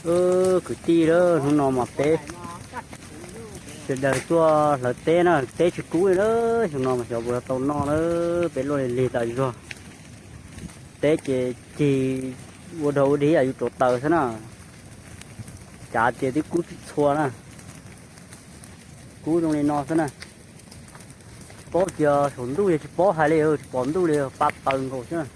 Kwv tij lawm, hnub no mas peb sawv daws tuaj hlawv teb na, teb tsis kub li na, xyoo no mas xyov puas tau noj na, peb luaj li lig tas zog. Teb ces cig ua dog ua dig yus rauv taws xwb na, cav ces twb kub tsis txhua na, kub zoo li no xwb na. Tsis paub tias saum ntuj yog tsis paub hais li, tsis pom ntuj li, pa taws nkaus xwb na.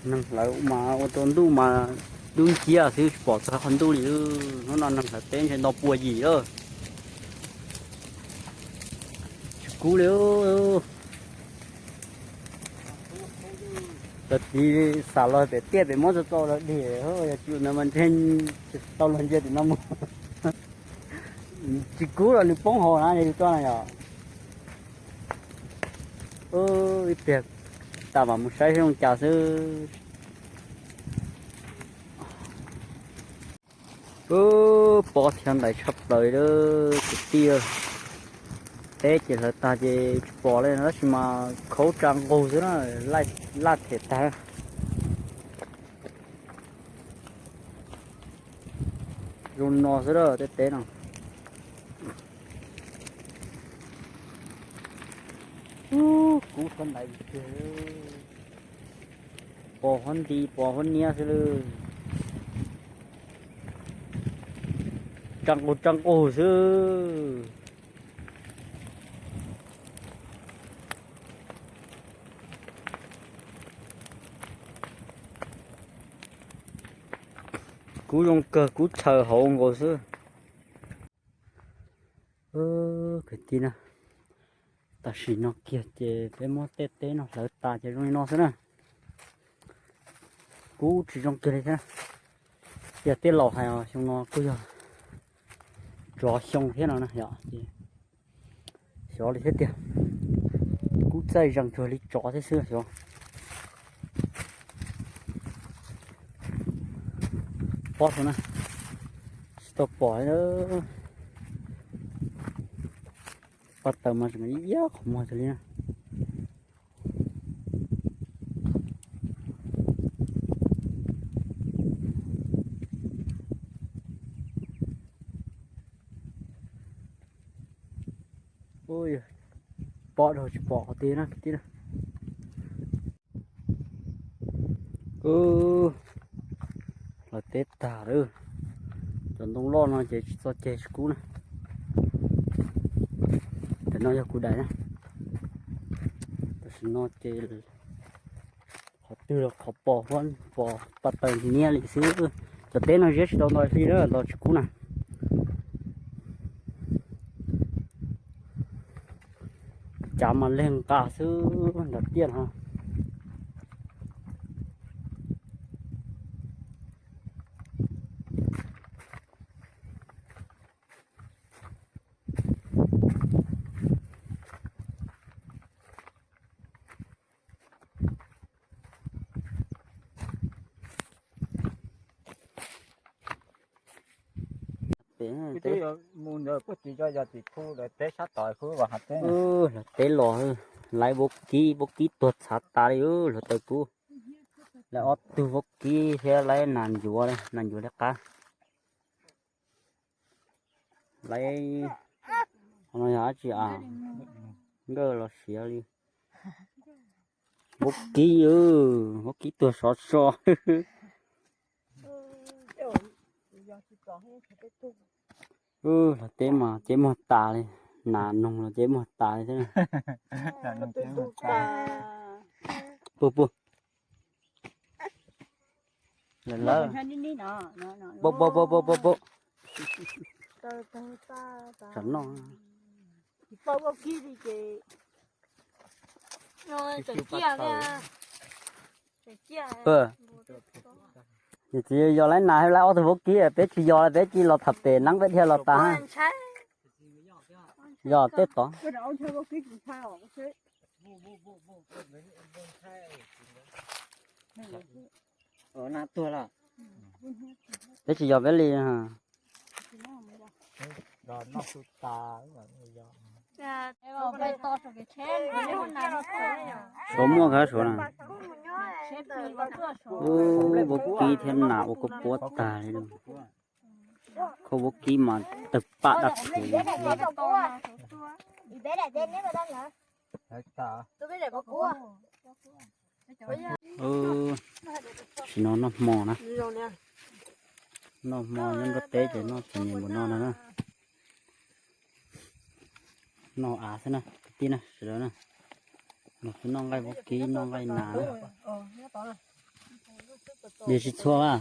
Neeg hlawv mas ua rau ntuj mas dub nciab xwb, tsis pom txog qhov ntuj li. Hnub no neeg hlawv teb ntshe nto pua yim lawm. Tsis kub li. Cov txiv xam los pem tiaj pem muab txo txo los dig, yog tsis ua ntawd mas ntshe tsis tau luag ntsia tim no mus. Tsis kub los nws poob hauv na, yog yus tuaj na yom. Ib pliag tas mam mus saib zoo cas xwb. Pob thiab ntaiv tshaj plaws li kwv tij. Teb ces hlawv tag ces tsis pom li tab sis mas khaub tsa nqug xwb na, laj them tag. Zoo no xwb tej teb no. Kub thiab ntaiv tiag. Pos huab nti pos huab niab xwb lawm. Tsa nqug tsa nqug xwb. Kub zoo kawg, kub tshawv hauv nkaus xwb. Kwv tij na, tam sim no kiag ces peb muab tej teb no hlawv tas ces zoo li no xwb na. Kub tsis zoo kiag li thiab. Yog tej laus hais xyoo no kuj yog tsov xyoo thiab no na yom, ces xyov li thiab tiag. Kub txaij zees tsuag li tsov thiab xwb xyov. Pob xwb na, tsis tau pom li. Paj taws mas tseem iab qhov muag tas li na. Pob dhau tsis pom qhov twg na kwv tij na. Hlawv teb tag lawm. Cov ntoo loj no ces tsis txo ceg tsis kub na. Tam no yog kuv daim na. Tam sim no ces qhov twg los qhov pos huab pos paj taws niab li xwb. Cov teb no ziab tsis tau ntau hli na, ntau tsis kub na. Cav mas leg nqa xwb nram tiaj no. Peb mus ntawd puag tim yog tim khu lawv teb sab tod khu vas hav teb. Lawv teb los, lawv vaub kib, vaub kib tuag txhav tas li, lawv taw kub. Lawv ob tug vaub kib thiab lawv nas ncuav, nas ncuav li qab. Lawv, qhov no yog dab tsi a? Nkawj los siav li. Vaub kib, vaub kib tuag sov so. Lawv teb mas ceb muag tas li, nas noog los ceb muag tas li thiab. Puag puag. Lawv, pab pab pab pab pab. Tsam no. Yog txiv yog lawv nas lawv ob tug vaub kib, peb tsis yog lawm peb cia los tham pem neeb peb dhia los tas. Yog tej tod. Peb tsis yog peb li. Suav muaj khav suav na. Ub, vaub kib thiab nas ua koj puab tag li. Kho vaub kib mas tawg paj dab tsi. Tam sim no noj hmo na. Noj hmo nyob nruab teb ces noj txom nyem npaum no no na. Noj av xwb na kwv tij na, sawv daws na. Noj, noj nqaij vaub kib noj nqaij nas na. Dej tsis txhua a.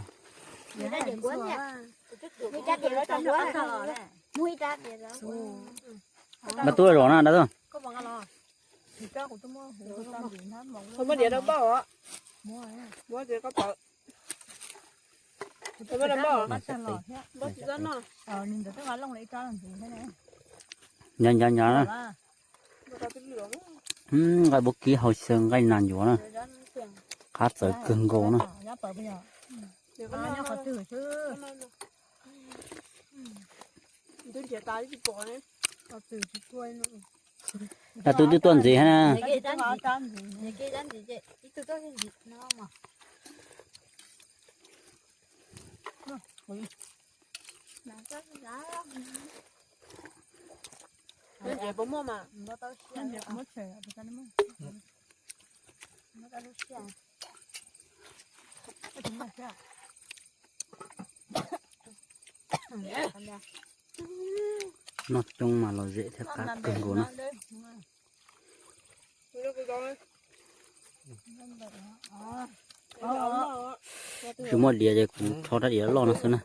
Dab tuaj zom na dab tuaj. Nyob nyob nyob na. Nqaij vaub kib hau xyaw nqaij nas ncuav na. Qab txawv kawg nkaus na. Dab tuaj twb tuaj ntxiv na. Noj coob mas lom zem thiab qab kawg nkaus na. Tsis muaj diav ces kuv rho rab diav loj no xwb na.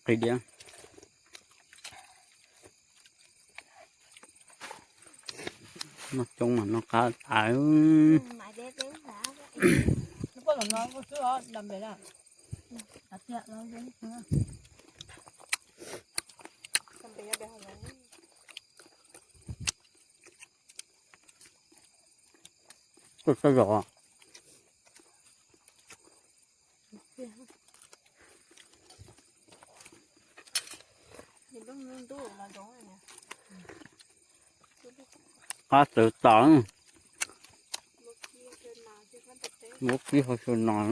Qis diav. Noj coob mas noj qab tas. Koj txhob zom. Qab txawv tas. Vaub kib hau xyaw nas.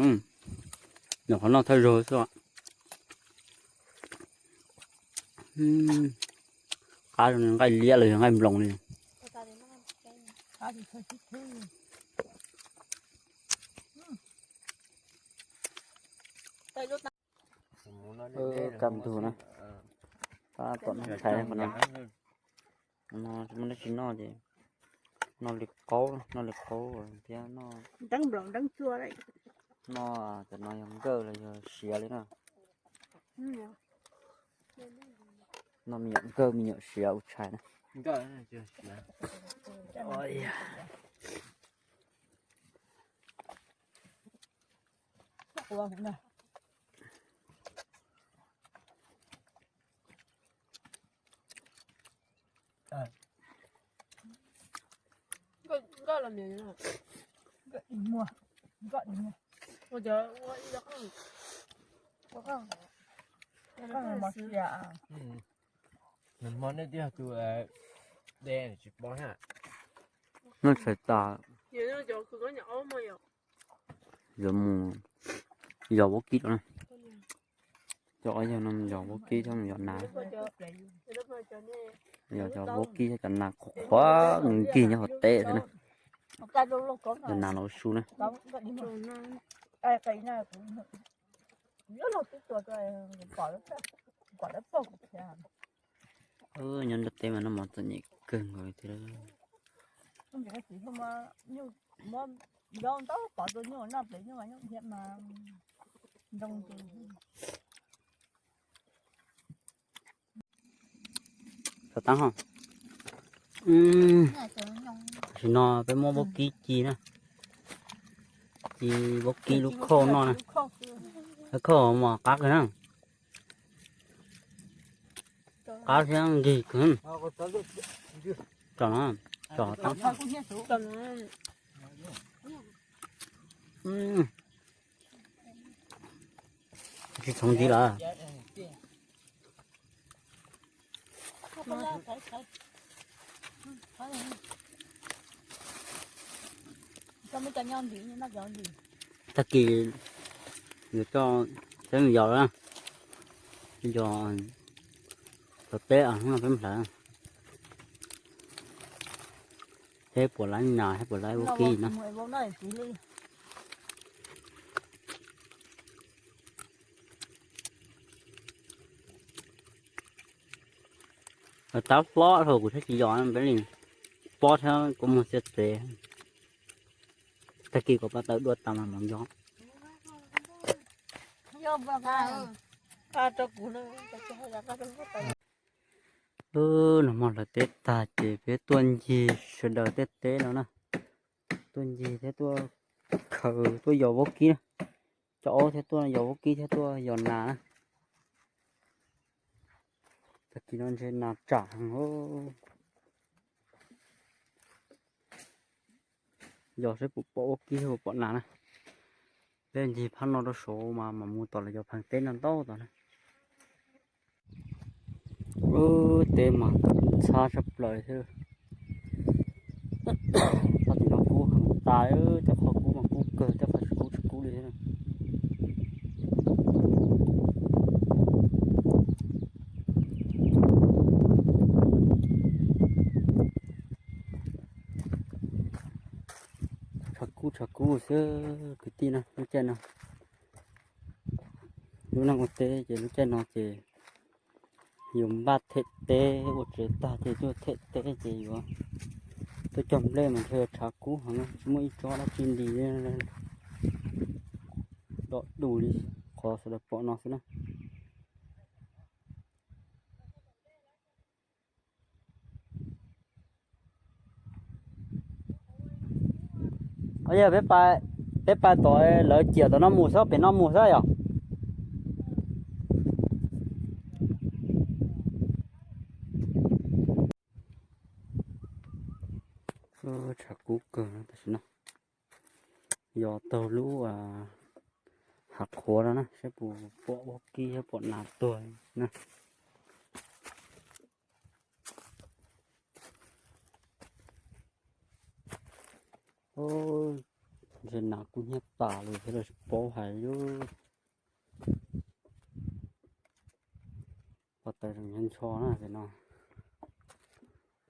Nyuam qhuav noj thawj zaug xwb. Qab zoo li nqaij liab los yog nqaij nploos li. Kaj ntug na. Tab tom noj tshais qhov no. No muaj dab tsi noj ces noj li qaub, noj li qaub thiab noj. Noj cov no yog nkawj los yog siav li na. Noj me nyuam nkawj me nyuam siav ua tshais na. Nws hmo nej twb yog tus de tsis paub na. Noj tshais tas. Yuav mus yos vaub kib rau na. Cov ob yawg no yos vaub kib thiab mus yos nas. Yos cov vaub kib thiab cov nas qhuav qhuav nkig nyob hauv teb xwb na. Yos nas los ua su na. Nyob nram teb mas noj mov txom nyem kawg nkaus li thiab. Xov tab ho. Tam sim no peb muab vaub kib ci na. Ci vaub kib lub khauj noj na. Lub khauj mas qab kawg na. Qab thiab nkig kawg. Tsom no. Tsis txhoov ntxiv lawm. Tag kis yuav coj peb mus yos na, yos tom teb hnub no peb mus hlawv. Thiab puas laib nas thiab puas laib vaub kib na. Tab hlob dhau kuv thiaj tsis yos peb li, pob thiab kua muag txiaj txev. Tag kis kom pab tawv dua tas mas mam yos. Nag hmo hlawv teb tag ces peb tuaj ncig sawv daws tej teb no na, tuaj ncig thiab tuaj khaws tuaj yos vaub kib na. Cov aub thiab tuaj yos vaub kib thiab tuaj yos nas na. Tag kis no ntshe nas tsam heev. Yos seb puas pom vaub kib thiab puas pom nas na. Peb ncig phab no rau saud mas mam mus tom lawv cov phees teb no ntau tom na. Ub, teb mas ntxhab tshaj plaws thiab. Txoj tim no kub heev tas, tej qhov kub mas kub kawg, tej qhov tsis kub tsis kub li thiab. Tshav kub tshav kub xwb kwv tij na, lub caij no. Lub neej ua teb ces lub caij no ces yus npaj them teb, ua tsev tag ces tuaj them teb ces yuav tuaj cog nplej mas ntshe tshav kub heev, tsis muaj ib tsob dab tsi nti, dom dus li qhov sawv daws pom no xwb na. Yog peb pais tom lawv ciam tom no mus xwb, pem no mus xwb yom. Tshav kub kawg tam sim no. Yos taug lub hav qhuav no na, saib puas pom vaub kib thiab pom nas tuag na. Ntshe nas kub hnyiab tas li thiab los tsis paub hais li. Pov tawv zoo nyob ntsho na pem no.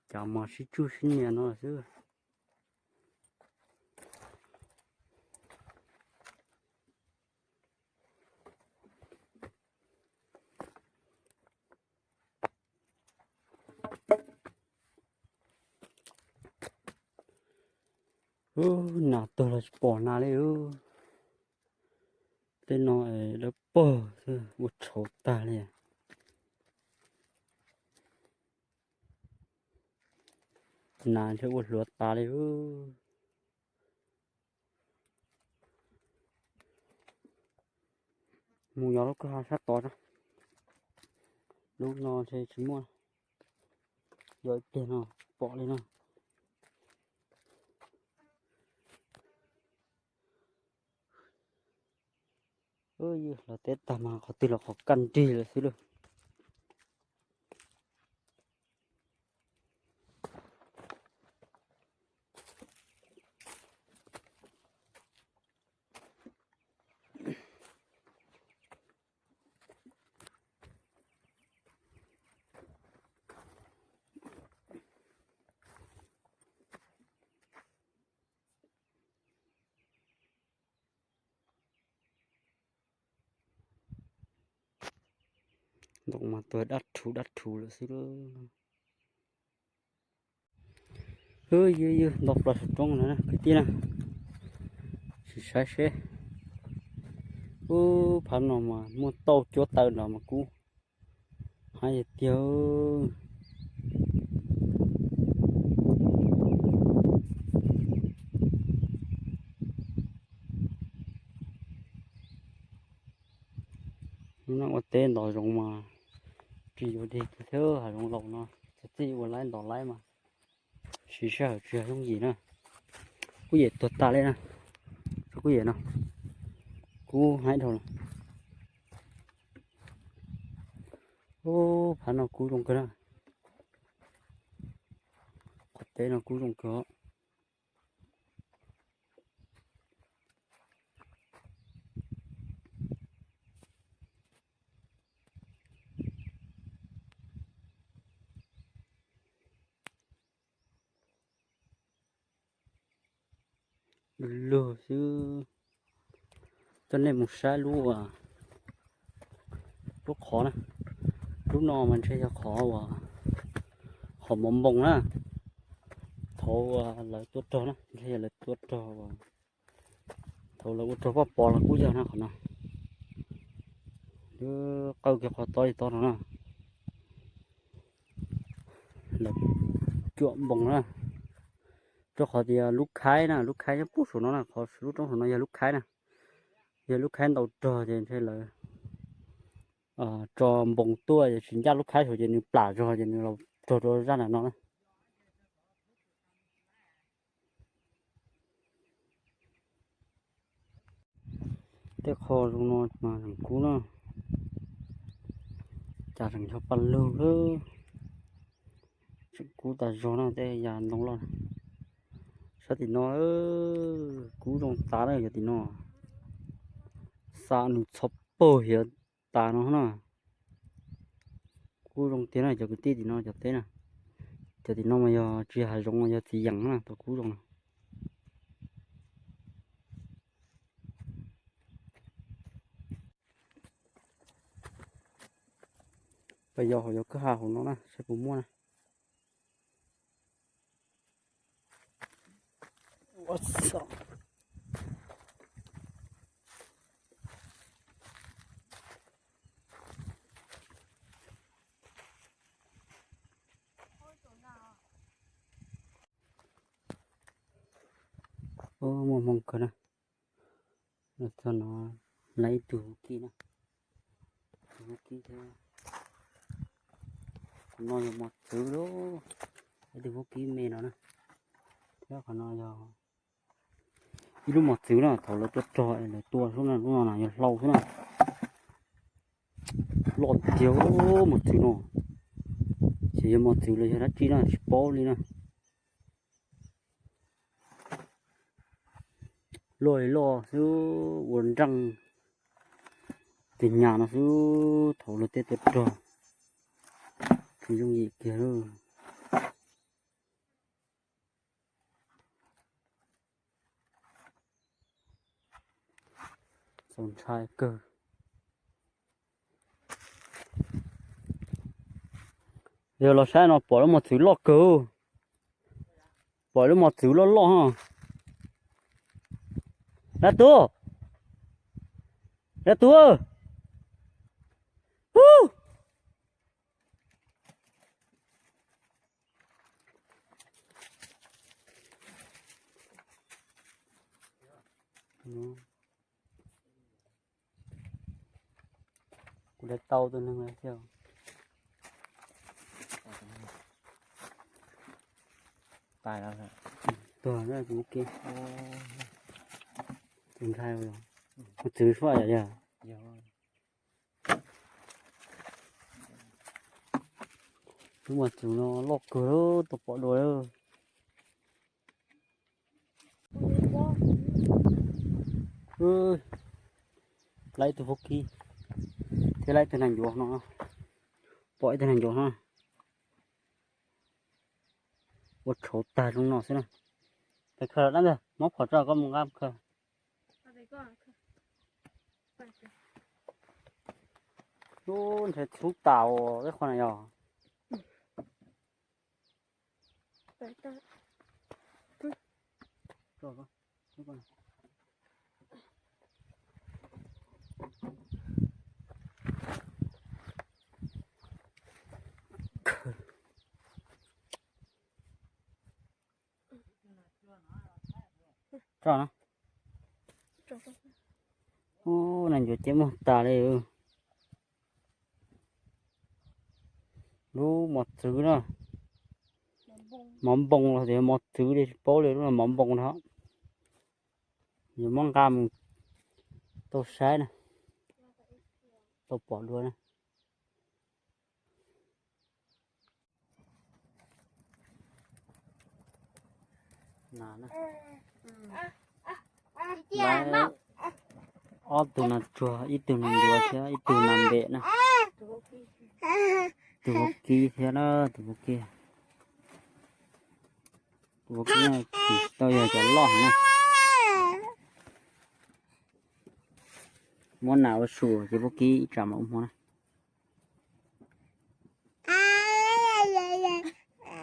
Cas mas sib tsuj sib nias no xwb. Ub, nas tuag los tsis pom nas li. Tej no dawb paug xwb, ua tshauv tag li. Nas ntshe ua hluav tas li. Mus yos lub kwj ha sab tod, lub no ntshe tsis muaj, yog ib pliag no pom li no. Los teb tag mas qhov twg los qhov kaj nrig lawm xwb lauj. Ntoo mas tuag dab rhuv dab rhuv lawm xwb lauj. Ywg ywg, nto plaws saum roob no kwv tij na, sim saib seb. Ub, phab no mas muaj tauj cuab taw nrad mas kub heev tiag. Lub neej ua teb ntov zoov mas tsis yuav dig kiag thiab, hav zoov laus no txawm txij ua laib ntov laib mas Siv sij hawm tsis yog yooj yim na. Kub yem tuag tas li na. Kub yem no, kub haib dhau lawm. Ub, phab no kub zoo kawg na. Qhov teb no kub zoo kawg os. Lug xwb, coj nej mus saib lub, lub qhov na. Lub no mas ntshe yog qhov uas, qhov mov npoos na. Thaum lawv tua rog na, ntshe yog lawv tua rog, thaum lawv ua rog poj pov los kuj yog na qhov no. Lub qawj kiag qhov tob li tob no na. Lawv cuam npoos na, rau qhov tias lub khaib na, lub khaib nyob puag saum no na, qhov lub roob saum no yog lub khaib na. Yog lub khaib ntaus rog ces ntshe lawv tso npoos tuaj ces tsis ncaj lub khaib saum ces nws plam zog ces nws los rog rau zaj nram no na. Tej qho zoo no mas tseem kub na, cas tseem yog paj lug lawm. Tseem kub tas zog na, tej yam ntoo loj. Saib tim no, kub zoo tas na, yog tim no xa nws txhov pag hiav tas no na. Kub zoo tiag na cov kwv tij, tim no cov teb na. Cov tim no mas yog tsis yog hav zoov, yog txiv yeem na, tau kub zoo no. Pas yos hauv cov kwj ha hauv no na saib puas muaj na. Muaj hmoo kawg na. Txog no lawv ib tug vaub kib na. Tus vaub kib thiab, qhov no yog mos txwv lauj. Ib tug vaub kib me no na. Thiab qhov no yog ib lub mos txwv na, thaum lawv tua rog es lawv tua xwb na, lub no na yog hlau xwb na. Loj tiag mos txwv no. Ces yog mos txwv los yog dab tsi na tsis paub li na. Loj li loj xwb, ua nreej tis nyas no xwb, thaum luag tej tua rog. Tsis yooj yim kiag lauj. Txaus ntshai kawg. Yog los saib no pom lub mos txwv loj kawg. Pom lub mos txwv loj loj. Dab tuag, dab tuag. Kuv daim tau tus neeg thiab. Tuag na kuv ke. Tus ntshai, mos txwv suab yom yog. Lub mos txwv no loj kawg, tau pom dua lawm. Lawv ib tug vaub kib thiab lawv ib tug nees ncuav no, pom ib tug nees ncuav no. Ua tshauv tag zoo no xwb na. Peb khaws dab ntawd, muab phom tso koj mus nqa khaws. Ub, ntshe txhub tas os, peb qhov na yog. Tso no. Ub, nees ncuav ces muag tas li. Lub mos txwv na. Mov npoo los tias mov txwv li tsis paub li, lub no mov npoo no. Yuav muab nqa mus tau saib na, tau pom dua na. Ob tug nas tsuag, ib tug nas ncuav thiab ib tug nas npem na. Tus vaub kib thiab na, tus vaub kib. Tus vaub kib tsis tau yog cov loj heev na. Muab nas ua su ces vaub kib ib tsam mam ua hmo na.